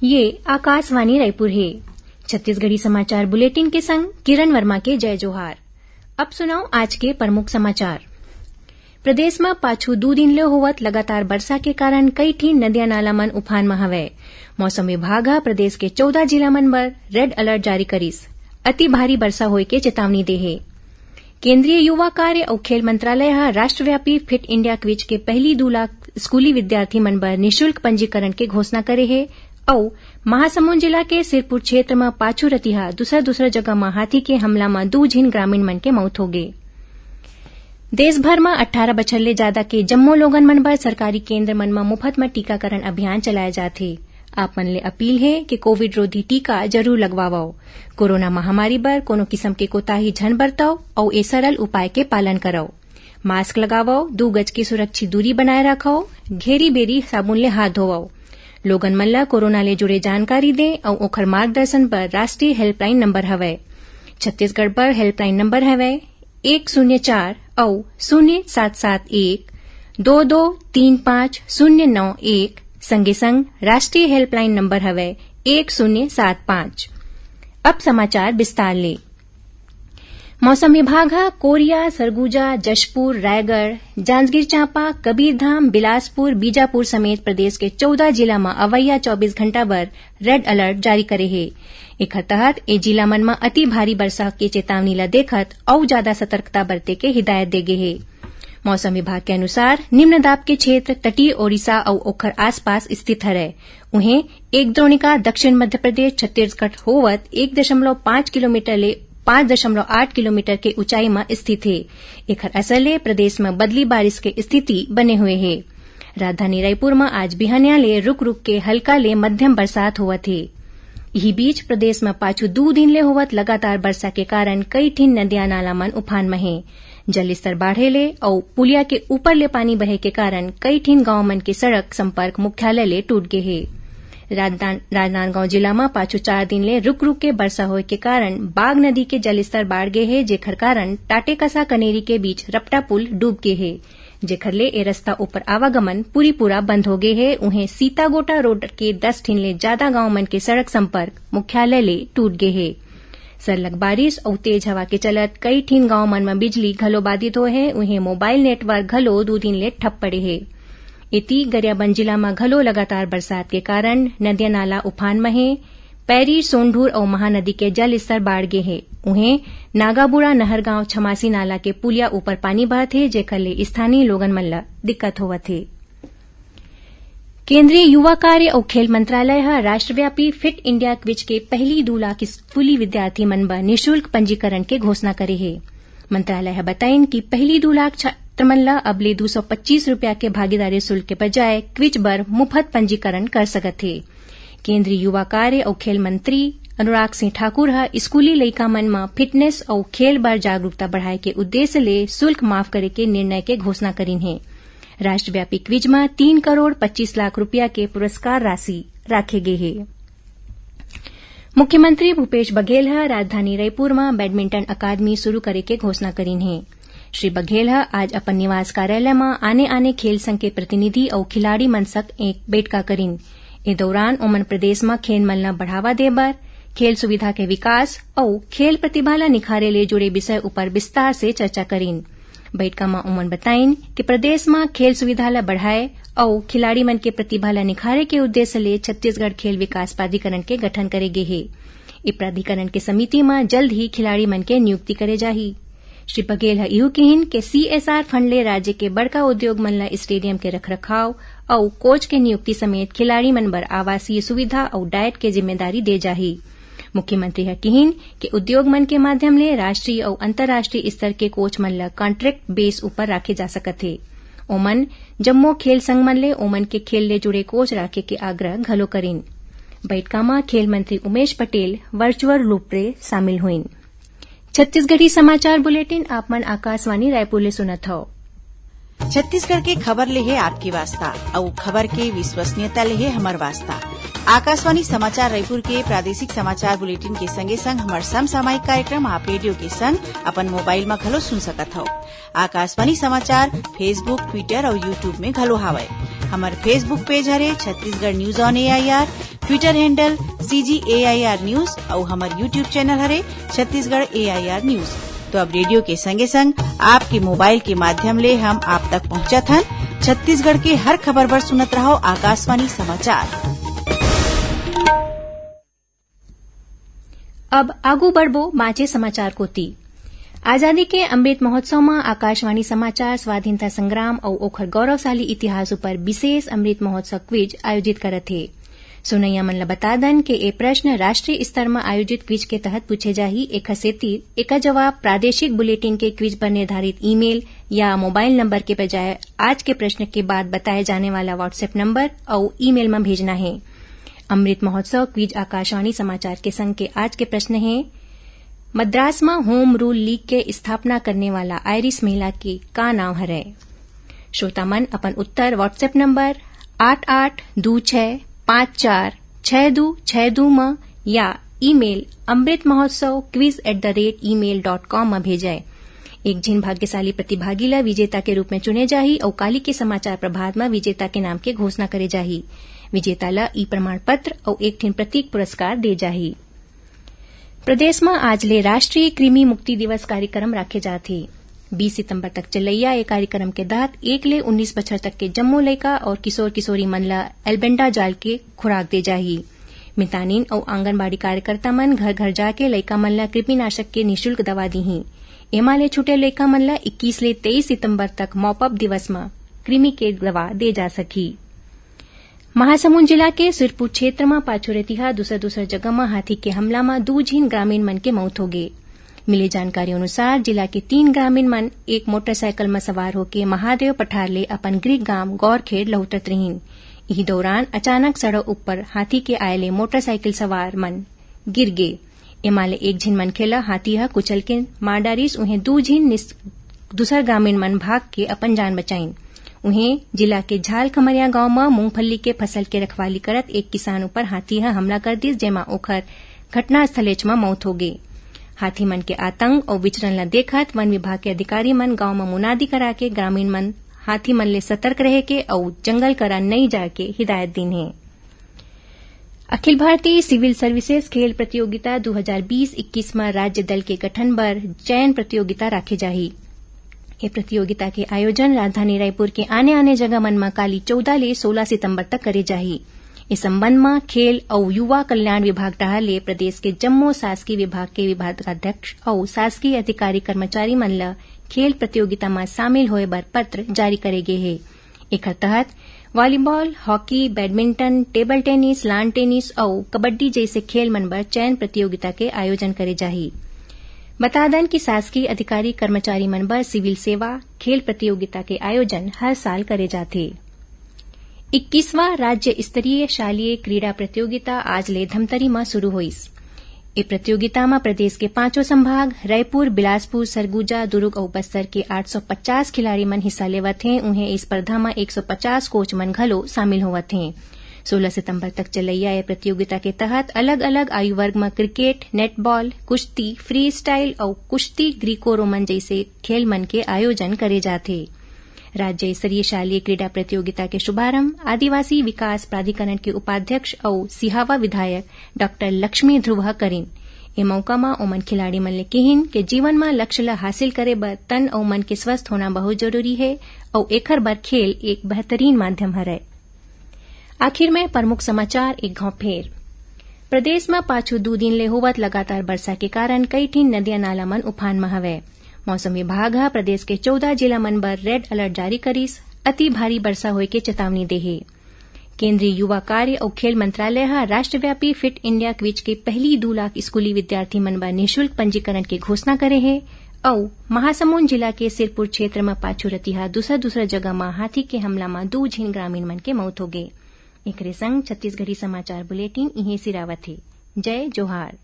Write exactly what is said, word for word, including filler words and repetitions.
ये आकाशवाणी रायपुर हे। छत्तीसगढ़ी समाचार बुलेटिन के संग किरण वर्मा के जय जोहार। अब सुनव आज के प्रमुख समाचार। प्रदेश म पाछू दू दिन ले होवत लगातार बरसा के कारण कई ठिन नदिया नाला मन उफान म हवय। मौसम विभाग ह प्रदेश के चौदह जिला मन बर red alert जारी करिस। अति भारी बरसा होए के चेतावनी दे हे। केंद्रीय युवा कार्य अउ खेल मंत्रालय ह राष्ट्रव्यापी फिट इंडिया क्विज के पहली दू लाख स्कूली विद्यार्थी मन बर निशुल्क पंजीकरण के घोषणा करे हे अउ महासमुंद जिला के सिरपुर क्षेत्र म पाछू रतिहा दूसरा-दूसरा जगह म हाथी के हमला म दू झिन ग्रामीण मन के मौत होगे। देश भर म अट्ठारह बछर ले जादा के जम्मो लोगन मन बर सरकारी केंद्र मन म मुफत म टीकाकरण अभियान चलाए जात हे। आप मन ले अपील हे कि कोविड रोधी टीका जरूर लगवावव। कोरोना महामारी बर कोनो किसम के कोताही झन बरतव अउ ए सरल उपाय के पालन करव। मास्क लगावव, दू गज के सुरक्षित दूरी बनाए राखव, घेरी बेरी साबुन ले हाथ धोवव। लोगन मन ल कोरोना ले जुड़े जानकारी दें अउ ओखर मार्गदर्शन बर राष्ट्रीय हेल्पलाइन नंबर हवय। छत्तीसगढ़ बर हेल्पलाइन नंबर हवय एक शून्य चार अउ शून्य सात सात एक दो दो तीन पाँच शून्य नौ एक, संगे संग राष्ट्रीय हेल्पलाइन नंबर हवय एक शून्य सात पाँच। अब समाचार विस्तार ले। मौसम विभाग ह कोरिया, सरगुजा, जशपुर, रायगढ़, जांजगीर चांपा, कबीरधाम, बिलासपुर, बीजापुर समेत प्रदेश के चौदह जिला म अवइया चौबीस घंटा बर red alert जारी करे हे। एखर तहत ए जिला मन म अति भारी बरसा के चेतावनी ल देखत अउ जादा सतर्कता बरते के हिदायत दे गे हे। मौसम विभाग के अनुसार निम्न दाब के क्षेत्र तटीय ओडिशा अउ ओखर आसपास स्थित हरय। उहें, एक द्रोणिका दक्षिण मध्य प्रदेश छत्तीसगढ़ होवत एक दशमलव पाँच किलोमीटर ले पाँच दशमलव आठ किलोमीटर के ऊंचाई म स्थित हे। एखर असर ले प्रदेश म बदली बारिश के स्थिति बने हुए हे। राजधानी रायपुर म आज बिहनिया ले रुक-रुक के हल्का ले मध्यम बरसात होवत हे। इही बीच, प्रदेश म पाछू दू दिन ले होवत लगातार बरसा के कारण कई ठिन नदिया नाला मन उफान म हे। जलस्तर बाढ़े ले अउ पुलिया के ऊपर ले पानी बहे के कारण कई ठिन गांव मन के सड़क संपर्क मुख्यालय ले टूट गे हे। राजनांदगांव जिला म पाछू चार दिन ले रुक-रुक के बरसा होए के कारण बाग नदी के जलस्तर बाढ़ गे हे, जेखर कारण टाटेकसा कनेरी के बीच रपटा पुल डूब गे हे, जेखर ले ए रस्ता ऊपर आवागमन पूरी पूरा बंद हो गे हे। उहें, सीतागोटा रोड के दस ठिन ले जादा गांव मन के सड़क संपर्क मुख्यालय ले टूट गे हे। सरलग बारिश अउ तेज हवा के चलत कई ठिन गांव मन म बिजली घलो बाधित होए हे। उहें, मोबाइल नेटवर्क घलो दू दिन ले ठप पड़े हे। एती, गरियाबंद जिला म घलो लगातार बरसात के कारण नदिया नाला उफान म हे। पैरी, सोंढूर अउ महानदी के जलस्तर बाढ़ गे हे। उहें, नागाबुड़ा नहरगांव छमासी नाला के पुलिया ऊपर पानी बहत हे, जेखर ले स्थानीय लोगन मन ल दिक्कत होवत हे। केंद्रीय युवा कार्य अउ खेल मंत्रालय ह राष्ट्रव्यापी फिट इंडिया क्विज के पहली दू लाख स्कूली विद्यार्थी मन बर निशुल्क पंजीकरण के घोषणा करे हे। मंत्रालय ह बताइन कि पहली दू लाख छात्र मन ल अब ले दू सौ पच्चीस रुपया के भागीदारी शुल्क के बजाय क्विज बर मुफत पंजीकरण कर सकत हे। केंद्रीय युवा कार्य अउ खेल मंत्री अनुराग सिंह ठाकुर ह स्कूली लइका मन म फिटनेस अउ खेल बर जागरूकता बढ़ाए के उद्देश्य ले शुल्क माफ करे के निर्णय के घोषणा करिन हे। राष्ट्रव्यापी क्विज म तीन करोड़ पच्चीस लाख रुपया के पुरस्कार राशि राखे गे हे। मुख्यमंत्री भूपेश बघेल ह राजधानी रईपुर म बैडमिंटन अकादमी शुरू करे के घोषणा करिन हे। श्री बघेल ह आज अपन निवास कार्यालय म आने-आने खेल संघ के प्रतिनिधि अउ खिलाड़ी मन संग एक बैठका करिन। ए दौरान ओमन प्रदेश म खेल मन ल बढ़ावा दे बर, खेल सुविधा के विकास अउ खेल प्रतिभा ल निखारे ले जुड़े विषय उपर विस्तार से चर्चा करिन। बैठका म ओमन बताइन कि प्रदेश म खेल सुविधा ल बढ़ाए अउ खिलाड़ी मन के प्रतिभा ल निखारे के उद्देश्य ले छत्तीसगढ़ खेल विकास प्राधिकरण के गठन करे गे हे। ए प्राधिकरण के समिति म जल्द ही खिलाड़ी मन के नियुक्ति करे जाही। श्री बघेल ह इहू किहिन के सीएसआर फंड ले राज्य के बड़का उद्योग मन ल स्टेडियम के रखरखाव अउ कोच के नियुक्ति समेत खिलाड़ी मन बर आवासीय सुविधा अउ डाइट के जिम्मेदारी दे जाही। मुख्यमंत्री ह किहिन के उद्योग मन के माध्यम ले राष्ट्रीय अउ अंतर्राष्ट्रीय स्तर के कोच मन ल कॉन्ट्रैक्ट बेस उपर राखे जा सकत हे। ओमन जम्मो खेल संघ मन ले ओमन के खेल ले जुड़े कोच राखे के आग्रह घलो करिन। बैठका म खेल मंत्री उमेश पटेल वर्चुअल रूप ले शामिल होइन। छत्तीसगढ़ी समाचार बुलेटिन आप मन आकाशवाणी रायपुर ले सुनत हव। छत्तीसगढ़ के खबर ले हे आपके वास्ता, अउ खबर के विश्वसनीयता ले हे हमर वास्ता। आकाशवाणी समाचार रायपुर के प्रादेशिक समाचार बुलेटिन के संगे संग हमर समसामयिक कार्यक्रम आप रेडियो के संग अपन मोबाइल म घलो सुन सकत हव। आकाशवाणी समाचार Facebook, Twitter अउ YouTube में घलो हावय। हमर Facebook पेज हरे Chhattisgarh news on AIR. Twitter handle C G A I R News अउ हमर YouTube channel हरे Chhattisgarh A I R News। तो अब रेडियो के संगे संग आपके मोबाइल के माध्यम ले हम आप तक पहुंचत हन। छत्तीसगढ़ के हर खबर बर सुनत रहव आकाशवाणी समाचार। अब आगू बढ़बो बांचे समाचार कोति। आजादी के अमृत महोत्सव म आकाशवाणी समाचार स्वाधीनता संग्राम अउ ओखर गौरवशाली इतिहास उपर विशेष अमृत महोत्सव क्विज आयोजित करत हे। सुनइया मन ल बता दन के ए प्रश्न राष्ट्रीय स्तर म आयोजित क्विज के तहत पूछे जाही। एखर सेती एकर जवाब प्रादेशिक बुलेटिन के क्विज बर निर्धारित ईमेल या मोबाइल नंबर के बजाय आज के प्रश्न के बाद बताए जाने वाला WhatsApp नंबर अउ ईमेल म भेजना हे। अमृत महोत्सव क्विज आकाशवाणी समाचार के संग के आज के प्रश्न हे, मद्रास म होम रूल लीग के स्थापना करने वाला आयरिश महिला के का नाव हरय? श्रोता मन अपन उत्तर WhatsApp नंबर आठ आठ दू छह पाँच चार छह दू छह दू म या email amritmahotsav quiz at the rate email dot com म भेजय। एक झिन भाग्यशाली प्रतिभागी ल विजेता के रूप में चुने जाही अउ काली के समाचार प्रभात म विजेता के नाम के घोषणा करे जाही। विजेता ल ई प्रमाण पत्र अउ एक ठिन प्रतीक पुरस्कार दे जाही। प्रदेश म आज ले राष्ट्रीय कृमि मुक्ति दिवस कार्यक्रम राखे जात हे। बीस सितंबर तक चलइया ए कार्यक्रम के तहत एक ले उन्नीस बछर तक के जम्मो लइका अउ किशोर किशोरी मन ल एल्बेंडाजॉल के खुराक दे जाही। मितानिन अउ आंगनबाड़ी कार्यकर्ता मन घर घर जाके लइका मन ल कृमिनाशक के निशुल्क दवा दीही। एमा ले छूटे लइका मन ल इक्कीस ले तेईस सितंबर तक मॉपअप दिवस म कृमि के दवा दे जा सकही। महासमुंद जिला के सिरपुर क्षेत्र म पाछू रतिहा दूसर दूसर जगह म हाथी के हमला म दू झिन ग्रामीण मन के मौत होगे। मिले जानकारी अनुसार, जिला के तीन ग्रामीण मन एक मोटरसाइकिल म सवार होके महादेव पठार ले अपन गृह गांव गौरखेड़ लहुटत रहिन। इही दौरान अचानक सड़क ऊपर हाथी के आए ले मोटरसाइकिल सवार मन गिर गे। एमा ले एक झिन मनखे ल हाथी ह कुचल के मार डारिस। उहें दू झिन निस-, दूसर ग्रामीण मन भाग के अपन जान बचाइन। उहें, जिला के झालखमरिया गांव म मूंगफली के फसल के रखवाली करत एक किसान ऊपर हाथी ह हमला कर दिस, जेमा ओखर घटनास्थलेच म मौत हो गे। हाथी मन के आतंक अउ विचरण ल देखत वन विभाग के अधिकारी मन गांव म मुनादी करा के ग्रामीण मन हाथी मन ले सतर्क रहे के अउ जंगल करा नइ जाए के हिदायत दीन हे। अखिल भारतीय सिविल सर्विसेज खेल प्रतियोगिता दू हजार बीस इक्कीस म राज्य दल के गठन बर चयन प्रतियोगिता राखे जाही। ए प्रतियोगिता के आयोजन राजधानी रायपुर के आने-आने जगह मन म काली चौदह ले सोलह सितंबर तक करे जाही। ए संबंध म खेल अउ युवा कल्याण विभाग डहार ले प्रदेश के जम्मो शासकीय विभाग के विभागाध्यक्ष अउ शासकीय अधिकारी कर्मचारी मन ल खेल प्रतियोगिता म शामिल होए बर पत्र जारी करे गे हे। एखर तहत volleyball, hockey, badminton, table tennis, लान टेनिस अउ कबड्डी जइसे खेल मन बर चयन प्रतियोगिता के आयोजन करे जाही। बता दन कि शासकीय अधिकारी कर्मचारी मन बर सिविल सेवा खेल प्रतियोगिता के आयोजन हर साल करे जाथे। इक्कीसवां राज्य स्तरीय शालेय क्रीड़ा प्रतियोगिता आज ले धमतरी म शुरू होइस। ए प्रतियोगिता म प्रदेश के पांचों संभाग, रायपुर, बिलासपुर, सरगुजा, दुर्ग अउ बस्तर के आठ सौ पचास खिलाड़ी मन हिस्सा लेवत हें। उहें, ए स्पर्धा म एक सौ पचास कोच मन घलो शामिल होवत हें। सोलह सितंबर तक चलइया ए प्रतियोगिता के तहत अलग-अलग आयु वर्ग म क्रिकेट, नेटबॉल, कुश्ती, फ्री स्टाइल अउ कुश्ती ग्रीको रोमन जइसे खेल मन के आयोजन करे जाथे। राज्य स्तरीय शालेय क्रीड़ा प्रतियोगिता के शुभारंभ आदिवासी विकास प्राधिकरण के उपाध्यक्ष अउ सिहावा विधायक डॉक्टर लक्ष्मी ध्रुव ह करिन। ए मौका म ओमन खिलाड़ी मन ले किहिन के जीवन म लक्ष्य ल हासिल करे बर तन अउ मन के स्वस्थ होना बहुत जरूरी हे अउ एखर बर खेल एक बेहतरीन माध्यम हरय। आखिर में प्रमुख समाचार एक घांव फेर। प्रदेश म पाछू दू दिन ले होवत लगातार बरसा के कारण कई ठिन नदिया नाला मन उफान म हवय। मौसम विभाग ह प्रदेश के चौदह जिला मन बर रेड अलर्ट जारी करिस, अति भारी बरसा होए के चेतावनी दे हे। केंद्रीय युवा कार्य अउ खेल मंत्रालय ह राष्ट्रव्यापी फिट इंडिया क्विज के पहली दू लाख स्कूली विद्यार्थी मन बर निशुल्क पंजीकरण के घोषणा करे हे अउ महासमुंद जिला के सिरपुर क्षेत्र म पाछू रतिहा दूसर दूसर जगह म हाथी के हमला म दू झिन ग्रामीण मन के मौत होगे। एकरे संग छत्तीसगढ़ी समाचार बुलेटिन इहें सिरावत हे। जय जोहार।